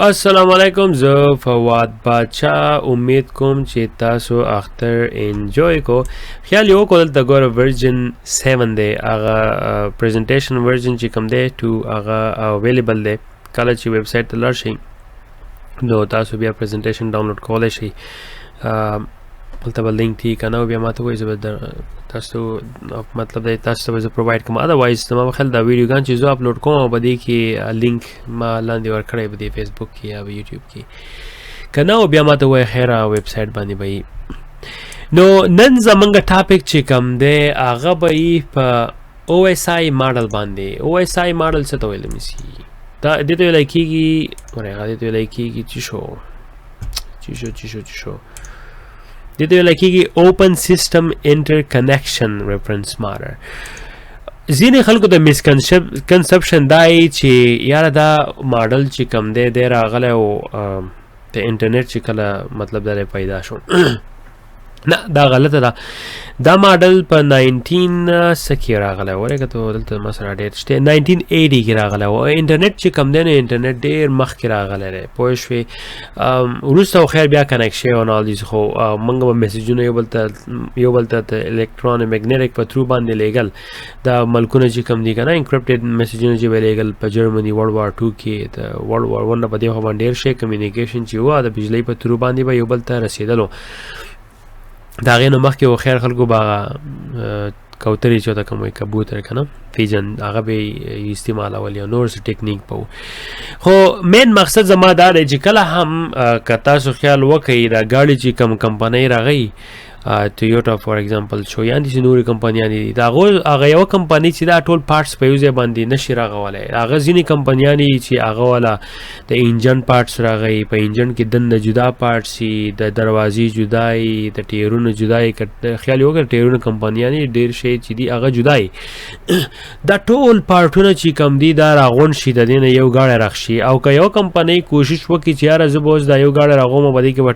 السلام علیکم، زه فواد بادشاه. امید کوم چې تاسو اختر انجوای کو. خیال یو کو، دلته ګوره version 7 دی، هغه presentation version چې کوم دی 2 هغه available دی. کله چې ویب سایټ ته لاړ شئ نو تاسو بیا presentation download کولی شئ. دلته به لینک دی که نه بیا ماته ووایئ، زه به تاسو مطلب دی تاسو ته به زه provide کوم. Otherwise زما په خیال دا ویډیوګان چې زه اپلوډ کوم په دې کې لینک ما لاندې ورکړی په دې فیسبوک کې یا په یوټیوب کې، که نه بیا ماته ووایئ، خیره ویب سایټ باندې به یي. نو نن زمونږ topic چې کوم دی هغه به یي په OSI model باندې. OSI model څه ته ویلی شي؟ دا دې ته ویلی کېږي، ورې هغه دې ته ویلی کېږي چې شو چې شو چې شو چې شو دې ته ویل کېږي Open System Interconnection Reference Model. ځینې خلکو د misconception دا یي چې یاره دا ماډل چې کوم دی دی راغلی او د انټرنیټ چې کله مطلب دا پیدا شو. نه، دا غلطه ده. دا ماډل په 19 څه کې راغلی و؟ ورکه ته دلته ما سره date شته، 1980 کې راغلی و. انټرنیټ چې کوم دی نو انټرنیټ ډېر مخکې راغلی دی، پوه شوې؟ وروسته خو خیر بیا connect شوی او all these، خو موږ به مسیجونه یو بل ته د electromagnetic په through باندې لېږل. دا ملکونه چې کوم دي که نه، encrypted مسیجونه چې به لېږل په جرمني World War 2 کې، د World War 1 نه په دې خوا باندې ډېر شی communication چې و د بجلۍ په through باندې به یو بل ته رسېدلو. د هغې نه مخکې و خیر خلکو به هغه کوترې چې ورته کوم وایي کبوتر که نه pigeon، هغه به یې استعمالول یا نور څه ټکنیک به و. خو main مقصد زما دا دی چې کله هم که تاسو خیال وکئ، دا ګاډي چې کوم کمپنۍ راغی، Toyota for example شو یا داسې نورې کمپنیانې دي، د هغو هغه یوه کمپنۍ چې دا ټول parts په یو ځای باندې نشي رغولی. هغه ځینې کمپنیانې چې هغه والا د engine parts راغی، په انجن کې دننه جدا parts وي، د دروازې جدا وي، د ټیرونو جدا وي. که خیال یې وکړ، ټیرونو کمپنیانې ډېر شی چې دي هغه جدا وي. دا ټول پارټونه چې کوم دي دا راغونډ شي، د دې نه یو ګاډی رخ شي. او که یو کمپنۍ کوشش وکړي چې یاره زه به اوس دا یو ګاډی راغوم، په دې کې به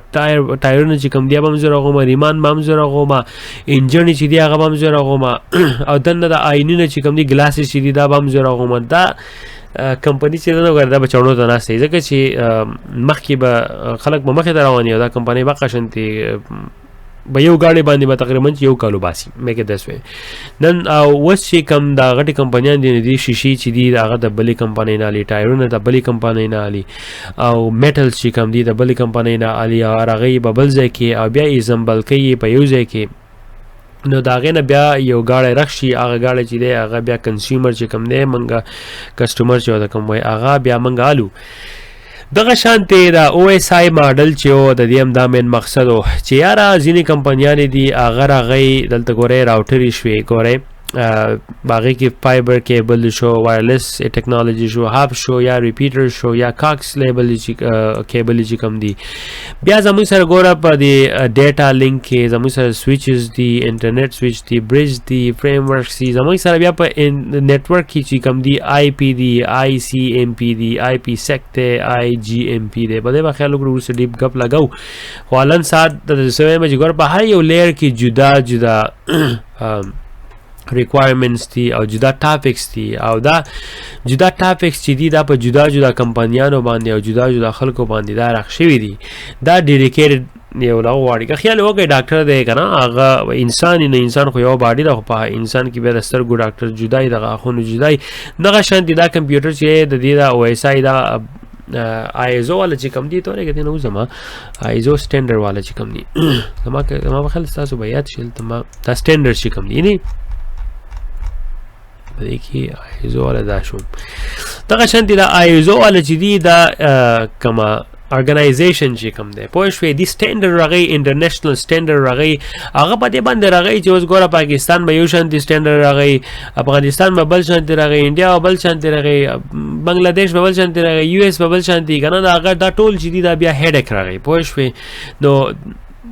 ټایرونه چې کوم دي به هم زه راغوم، ریمان به هم زه راغوم، انجن چې دی هغه به هم زه راغوم، او دننه د آینونه چې کوم دي، glasses چې دي، دا به هم زه راغوم، دا کمپنۍ چې ده نو دا به چړو ته ناسته وي، ځکه چې مخکې به خلک به مخې ته روان وي او دا کمپنۍ به شانتې به یو ګاډی باندې به تقریبا چې یو کال وباسي. Make it this way. نن او اوس چې کوم دا غټې کمپنیان دي، دي شیشې چې دي هغه د بلې کمپنۍ نه الي، ټایرونه د بلې کمپنۍ نه الي، او metals چې کوم دي د بلې کمپنۍ نه الي، او هغه به بل ځای کې او بیا یې assemble کوي په یو ځای کې. نو د هغې نه بیا یو ګاډی رخ شي. هغه ګاډی چې دی هغه بیا consumer چې کوم دی، منګه customer چې ورته کوم وایي، هغه بیا منګه الو. دغه شانتې دا OSI model چې و د دې هم دا main مقصد و چې یاره ځینې کمپنیانې دي هغه راغی. دلته ګورئ راوټرې شوې، ګورئ هغې کې fiber cable شو، wireless technology شو، hub شو یا repeater شو یا coax cable چې کیبل چې کوم دي. بیا زموږ سره ګوره په دې data link کې زموږ سره switches دي، انټرنیټ سویچ دي، bridge دي، frameworks دي. زموږ سره بیا په network کې چې کوم دي IP دي، ICMP دي، IPsec دی، IGMP دی. په دې به خیال وکړو، وروسته deep ګپ لګاو. خو الان ساعت د څه وایم چې ګوره په هر یو layer کې جدا جدا requirements دي او جدا topics دي، او دا جدا topics چې دي دا په جدا جدا کمپنیانو باندې او جدا جدا خلکو باندې دا راخ شوي دي. دا dedicated یو لا غواړي. که خیال وکړئ ډاکټر دی که نه، هغه انسان نه انسان خو یو body ده، خو په انسان کې بیا د سترګو ډاکټر جدا وي، د غاښونو جدا وي. دغه شان دي دا کمپیوټر چې د دې دا OSI دا ISO والا چې کوم دي، ته نه نو زما ISO standard والا چې کوم دي، زما په خیال تاسو به یاد شي، دلته ما دا standard چې کوم دي، یعنی په دې کې ISO والا دا شو. دغه شان دي دا ISO والا چې دي دا کما organization چې کوم دی، پوه شوې؟ دي standard راغی، international standard راغی. هغه په دې باندې راغی چې اوس ګوره پاکستان به یو شان دي standard راغی، افغانستان به بل شان دي راغی، انډیا به بل شان دي راغی، بنگلاديش به بل شان دي راغی، US به بل شان دي کنه. دا هغه دا ټول چې دي دا بیا headache راغی، پوه شوې؟ نو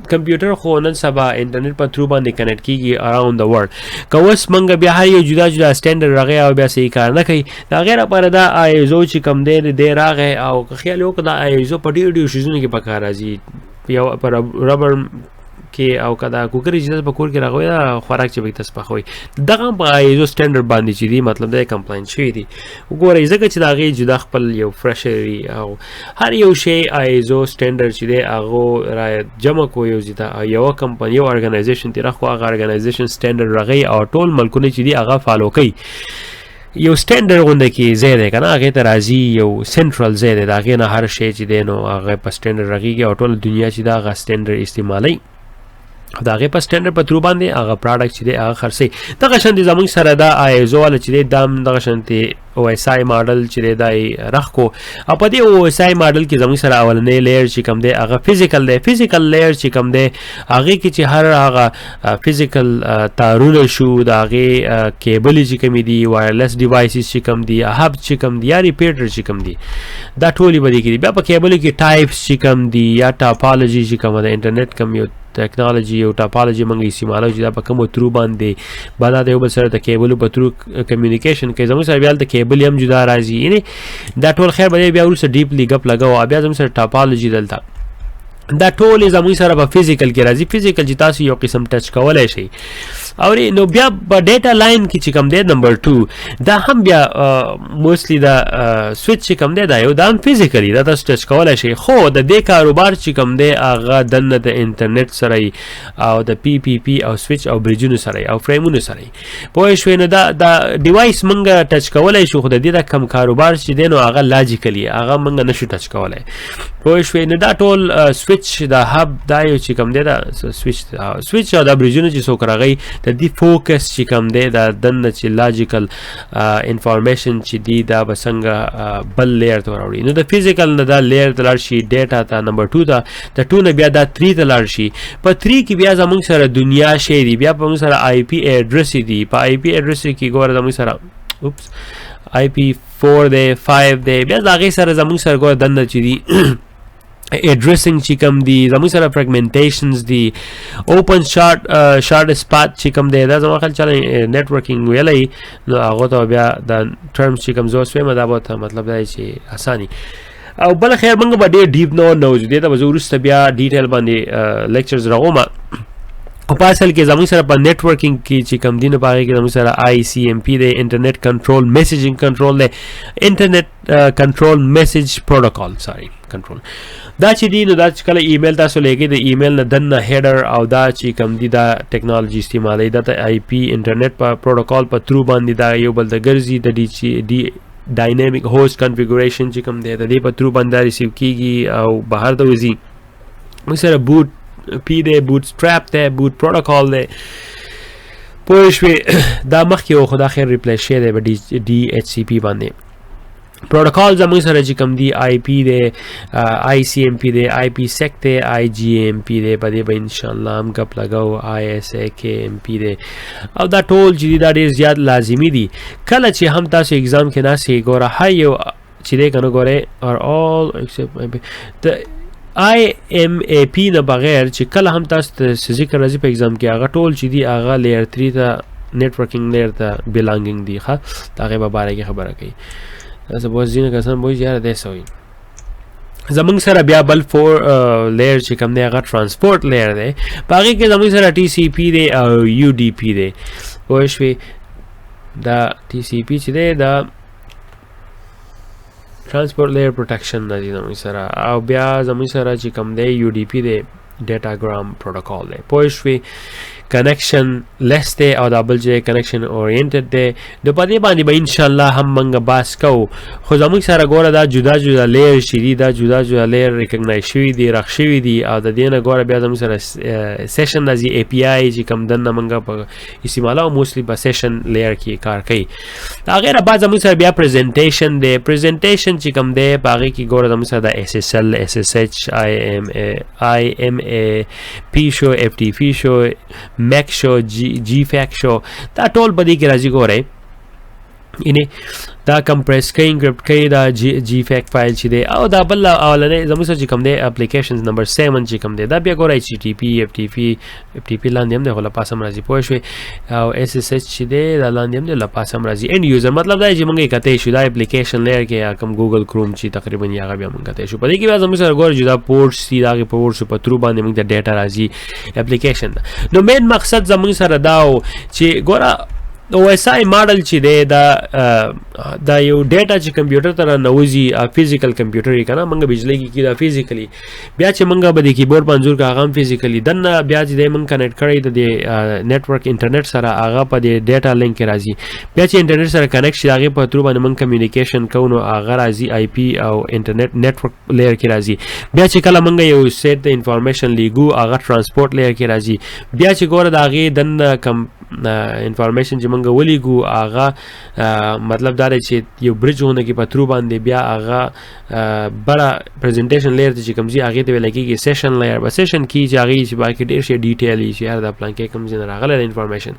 کمپیوټر خو نن سبا انټرنیټ په through باندې connect کیږي around the world. که اوس مونږ بیا هر یو جدا جدا standard راغی او بیا صحیح کار نه کوي، دا غیر لپاره دا ISO چې کم دی دی راغی. او که خیال وکړو دا ISO په ډېرو ډېرو شیزونو کې پکار راځي. یو پر ربر کې کې او که دا کوکري چې تاسو په کور کې راغوي، دا خوراک چې به تاسو پخوي، دغه هم په آیزو سټنډرډ باندې چې دي، مطلب دا کمپلاین شوی دي. وګورئ، ځکه چې د هغې جدا خپل یو فرشري او هر یو شی آیزو سټنډرډ چې دی هغه را جمع کو یو ځای ته، یو کمپنی، یو ارګنایزیشن ته راخو، هغه ارګنایزیشن سټنډرډ راغی او ټول ملکونه چې دي هغه فالو کوي. یو سټنډرډ غونډه کې ځای دی که نه، هغې ته راځي، یو سنټرل ځای دی، د هغې نه هر شی چې دی نو هغه په سټنډرډ رغېږي او ټول دنیا چې ده هغه سټنډرډ استعمالوي. د هغې په سټنډرډ په ترو باندې هغه پراډکټ چې دی هغه خرڅوي. دغه شان دی زموږ سره دا آیزو والا چې دی، دا هم دغه شان دی او اس آی ماډل چې دی دا یې رخ کو. او په دې او اس آی ماډل کې زموږ سره اولنی لیر چې کوم دی هغه فزیکل دی. فزیکل لیر چې کوم دی هغې کې چې هر هغه فزیکل تارونه شو، د هغې کیبلې چې کومې دي، وایرلیس ډیوایسز چې کوم دي، هب چې کوم دي، یا ریپیټر چې کوم دي، دا ټولې به دې کې دي. بیا په کیبلو کې ټایپس چې کوم دي یا ټاپالوجي چې کومه ده، انټرنیټ کوم یو ټکنالوژي او ټاپالوژي موږ استعمالو چې دا په کومو ترو باندې به دا د یو بل سره د کیبلو په ترو کمیونیکیشن کوي. زموږ سره بیا هلته کیبل هم جدا راځي، یعنې دا ټول خیر به دی بیا وروسته ډیپلی ګپ لګوو. بیا زموږ سره ټاپالوژي دلته دا ټولې زموږ سره په فزیکل کې راځي. فزیکل چې تاسو یو قسم ټچ کولی شئ. او نو بیا په ډیټا لاین کې چې کوم دی نمبر 2، دا هم بیا موستلی دا سویچ چې کوم دی دا یو دا هم فزیکلی دا تاسو ټچ کولی شئ، خو د دې کاروبار چې کوم دی هغه دننه د انټرنیټ سره او د پی پی پی او سویچ او بریجونو سره او فریمونو سره، پوه شوې؟ نو دا ډیوایس مونږ ټچ کولی شو، خو د دې دا کم کاروبار چې دی نو هغه لاجیکلی هغه مونږ نشو ټچ کولی، پوه شوې؟ نو دا ټول سویچ دا هب دا یو چې کوم دی دا سویچ او دا بریجونه چې څوک راغی د دې فوکس چې کوم دی دا دننه چې لاجیکل انفارمیشن چې دی دا به څنګه بل لیر ته راوړي. نو د فزیکل نه دا لیر ته لاړ شي ډیټا ته نمبر 2 ته، د 2 نه بیا دا 3 ته لاړ شي. په 3 کې بیا زموږ سره دنیا شی دی، بیا په موږ سره آی پی اډرس دی. په آی پی اډرس کې ګوره زموږ سره اوپس آی پی 4 دی، 5 دی، بیا د هغې سره زموږ سره ګوره دننه چې دی ایډریسینګ چې کوم دی، زموږ سره فرګمنټیشنز دي، اوپن شارټ سپات چې کوم دی، دا زما خیال چاله نتورکینګ ویلی نو هغه ته بیا دا ټرمز چې کوم زه اوس وایم دا به ورته مطلب دا دی چې اساني. او بل خیر موږ به ډېر ډیپ نه نه وځو، دې ته به زه وروسته بیا ډیټیل باندې لیکچرز راغوم. خو په اصل کې زموږ سره په نتورکینګ کې چې کوم دی نو په هغې کې زموږ سره آی سی ایم پی دی، انټرنیټ کنټرول میسجینګ کنټرول دی، انټرنیټ کنټرول میسج پروټوکول، سوري کنټرول. دا چې دی نو دا چې کله ایمیل تاسو لېږئ د ایمیل نه دننه هیډر او دا چې کوم دی دا ټکنالوژي استعمالوي، دا ته آی پی انټرنیټ په پروټوکول په ترو باندې دا یو بل ته ګرځي. د دې چې دی ډاینامیک هوست کنفیګوریشن چې کوم دی د دې په ترو باندې ریسیو کیږي او بهر ته وځي. موږ سره بوټ پی دی، بوټ سټرپ دی، بوټ پروټوکول دی، پوه شوې؟ دا مخکې و خو دا خیر ریپلیس شوی دی په ډي ایچ سی پی باندې. پروټوکول زموږ سره چې کوم دی آی پی دی، آی سی ایم پی دی، آی پی سیک دی، آی جی ایم پی دی، په دې به انشاءالله هم ګپ لګاو، آی اس ای کې ایم پی دی. او دا ټول چې دی دا ډېر زیات لازمي دي. کله چې هم تاسو اگزام کې ناست یئ ګوره هر یو چې دی که نه ګورئ ار آل ایکسپټ د آی ایم ای پی نه بغیر چې کله هم تاسو ته څه ذکر راځي په اگزام کې هغه ټول چې دی هغه لیر 3 ته نتورکینګ لیر ته بیلانګینګ دی. ښه، د هغې په باره کې خبره کوي. داسې بوس ځینې کسان به وایي چې یاره دی څه وایي. زمونږ سره بیا بل 4 لیر چې کوم دی هغه ترانسپورت لیر دی. په هغې کې زمونږ سره ټي سی پی دی او یو ډي پی دی، پوه شوې؟ دا ټي سی پی چې دی دا ترانسپورت لیر پروټیکشن نه دی زمونږ سره، او بیا زمونږ سره چې کوم دی یو ډي پی دی، ډیټاګرام پروټوکول دی، پوه شوې؟ کنکشن لیس دی او دا بل چې کنکشن اورینټډ دی. نو په دې باندې به انشاءالله هم موږ بحث کوو. خو زموږ سره ګوره دا جدا جدا لیر چې دي دا جدا جدا لیر ریکګنایز شوي دي، رخ شوي دي، او د دې نه ګوره بیا زموږ سره سیشن راځي، ای پی آی چې کوم دننه موږ په استعمالوو، موستلی په سیشن لیر کې کار کوي. د هغې نه بعد زموږ سره بیا پریزنټیشن دی. پریزنټیشن چې کوم دی په هغې کې ګوره زموږ سره د اس اس ال، اس اس ایچ، آی ایم ای، آی ایم ای پی شو، اف ټي پی شو، میک شو، جی فیک شو، دا ټول په دې کې راځي. ګورئ یعنی دا کمپریس کوي، انکرپټ کوي دا JPEG فایل چې دی. او دا بل اولنې زموږ سره چې کوم دی اپلیکیشنز نمبر 7 چې کوم دی، دا بیا ګوره ایچ ټي پی، اف ټي پی، اف ټي پی لاندې هم دی خو له پاسه هم راځي، پوه شوې؟ او اس اس ایچ چې دی دا لاندې هم دی، له پاسه هم راځي. end user مطلب دا چې موږ یې کتی شو، دا اپلیکیشن لیر کې یا کوم ګوګل کروم چې تقریبا یې هغه بیا موږ کتی شو. په دې کې بیا زموږ سره ګوره چې دا پورټس دي، د هغې پورټس په ترو باندې موږ ته ډیټا راځي اپلیکیشن. نو مین مقصد زموږ سره دا و چې ګوره او اس آی ماډل چې دی، دا یو ډیټا چې کمپیوټر ته رانوځي، فزیکل کمپیوټر یې کنه، موږ بجلی کې دا فزیکلی، بیا چې موږ به د کیبورډ په انځور کې هغه هم فزیکلی دننه، بیا چې دی موږ کنیکټ کړی د دې نتورک انټرنیټ سره، هغه په دې ډیټا لینک کې راځي. بیا چې انټرنیټ سره کنیکټ شي، هغې په ترو باندې موږ کمیونیکیشن کوو، نو هغه راځي آی پی او انټرنیټ نتورک لیر کې راځي. بیا چې کله موږ یو سیټ د انفارمیشن لیږو، هغه ترانسپورت لیر کې راځي. بیا چې ګوره د هغې دننه کم انفارمیشن چې موږ ولیږو، هغه مطلب دا دی چې یو برج غونډه کې په ترو باندې بیا هغه بره پریزنټیشن لیر ته چې کوم ځي، هغې ته ویل کېږي سیشن لیر. په سیشن کې چې هغې چې باقي ډېر شی ډیټیل وي چې یار دا پلان کې کوم ځای نه راغلی دی انفارمیشن.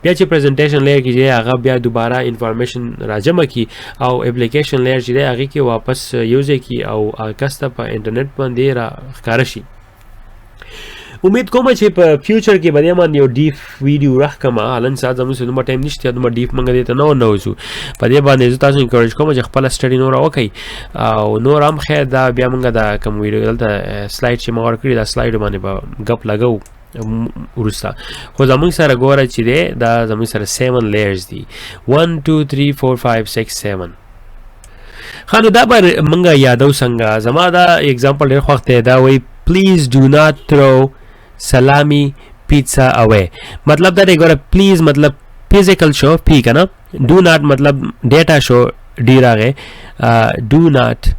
بیا چې پریزنټیشن لیر کې چې هغه بیا دوباره انفارمیشن راجمع کړي او اپلیکیشن لیر چې دی هغې کې واپس یو ځای کړي او هغه کس ته په انټرنیټ باندې را ښکاره شي. امید کوم چې په فیوچر کې به دې باندې یو ډیپ ویډیو راښکم. الان ساعت زموږ سره دومره ټایم نشته، دومره ډیپ موږ دې ته نه ورنوځو. په دې باندې زه تاسو انکوریج کوم چې خپله سټډي نوره وکړئ او نور هم خیر. دا بیا موږ دا کوم ویډیو دلته سلایډ چې ما ورکړي، دا سلایډ باندې به ګپ لګو وروسته. خو زموږ سره ګوره چې دی دا زموږ سره 7 layers دي، 1 2 3 4 5 6 7. ښه، نو دا به موږ یادو څنګه؟ زما دا اگزامپل ډېر خوښ دی. دا وایي please do not throw salami pizza away. مطلب دا دی ګوره پلیز مطلب فزیکل شو پی کنه، do not مطلب ډیټا شو ډی راغی، do not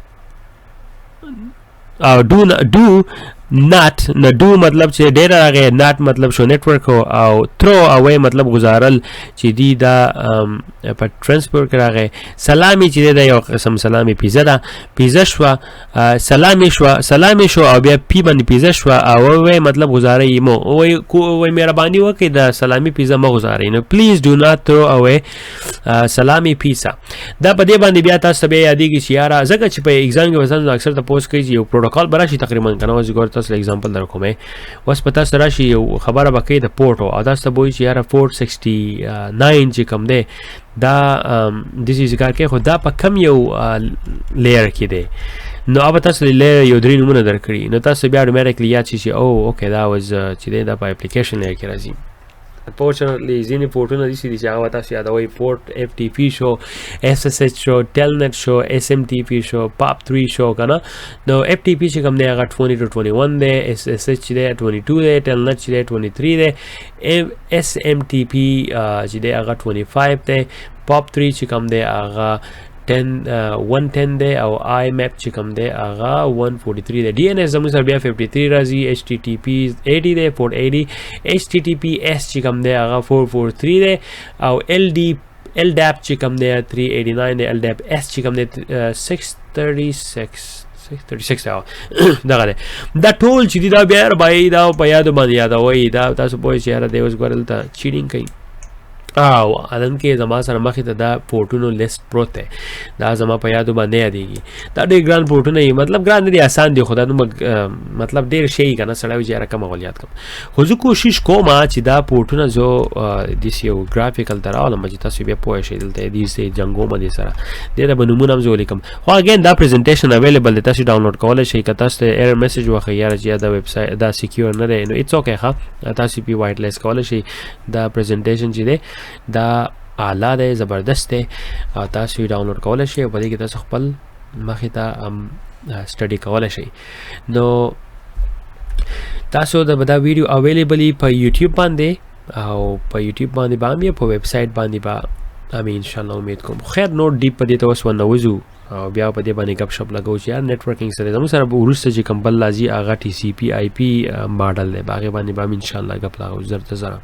او do not نه do مطلب چې ډیر راغی، not مطلب شو نتورک او throw away مطلب گزارل چې دی دا په ترانسپورت کې راغی. سلامي چې دی دا یو قسم سلامي پیزا ده، پیزا شوه، سلامي شوه، سلامي شو او بیا پی باندې پیزا شوه او وی مطلب گزاره یې مو وی وی مهرباني وکړئ د سلامي پیزا مه گزارئ. نو please do not throw away salami pizza. دا په دې باندې بیا تاسو ته بیا یادېږي چې یاره ځکه چې په اگزام کې مثلا اکثر تپوس کوي چې یو پروتوکول به راشي تقریبا که نه، اوس ګوره تاسو له اگزامپل در کوم، اوس په تاسو راشي یو خبره به کوي د پورټ او تاسو ته به وایي چې یاره پورټ 69 چې کوم دی دا داسې ذکر کوي، خو دا په کم یو لیر کې دی. نو هغه تاسو له لیر یو درې نومونه درکړي، نو تاسو بیا اټومیټیکلی یاد شي چې او اوکې دا واز چې دی دا په اپلیکیشن لیر کې راځي. Unfortunately ځینې پورټونه داسې دي چې هغه به تاسو یادوئ، پورټ اف ټي پي شو، اس اس ایچ شو، ټیلنیټ شو، اس ام ټي پي شو، پاپ 3 شو که نه. نو اف ټي پي چې کوم دی هغه 20 to 21 دی، اس اس ایچ چې دی 22 دی، ټیلنیټ چې دی 23 دی، اس ام ټي پي چې دی هغه 25 دی، پاپ 3 چې کوم دی هغه 110 دی، او آی مپ چې کوم دی هغه 143 دی. ډي ان اس زموږ سره بیا 53 راځي، ایچ ټي ټي پي 80 دی، 480، ایچ ټي ټي پي اس چې کوم دی هغه 443 دی، او ال ډي ال ډاپ چې کوم دی 389 دی، ال ډاپ اس چې کوم دی 636، 636 دی، دغه دی. دا ټول چې دي دا بیا بای دا په یادو باندې یادوئ. دا تاسو پوه شئ یاره دی اوس ګوره دلته چیټینګ کوي. او الان کې زما سره مخې ته دا پورټونو لیست پروت دی، دا زما په یادو باندې یادېږي. دا ډېر ګران پورټونه یې، مطلب ګران نه دي، اسان دي، خو دا نو مطلب ډېر شی که نه سړی وایي چې یاره کومه غول یاد کړم. خو زه کوشش کوم چې دا پورټونه زه داسې یو ګرافیکل ته راولم چې تاسو بیا پوه شئ. دلته دې جنګو مه دې سره دې ته به نومونه هم زه ولیکم. خو اګین دا پریزنټیشن اویلیبل دی، تاسو ډاونلوډ کولی شئ. که تاسو ته ایرر میسج وښیي یاره چې دا ویب سایټ دا سکیور نه دی، نو ایټس اوکې، ښه تاسو پی وایټ لیست کولی شئ. دا پریزنټیشن چې دی دا اعلی دی، زبردست دی، او تاسو یې ډاونلوډ کولی شئ او په دې کې تاسو خپل مخې ته هم سټډي کولی شئ. نو تاسو د دا ویډیو اویلیبل په یوټیوب باندې، او په یوټیوب باندې به هم یې، په ویب سایټ باندې به هم انشاءالله امید کوم. خیر نور ډیپ په دې ته اوس ونه وځو او بیا په دې باندې ګپ شپ لګو چې یار نتورکینګ سره زموږ سره به وروسته چې کوم بل راځي هغه ټي سي پي آی پي ماډل دی، په هغې باندې به هم انشاءالله ګپ لګو زر تر زره.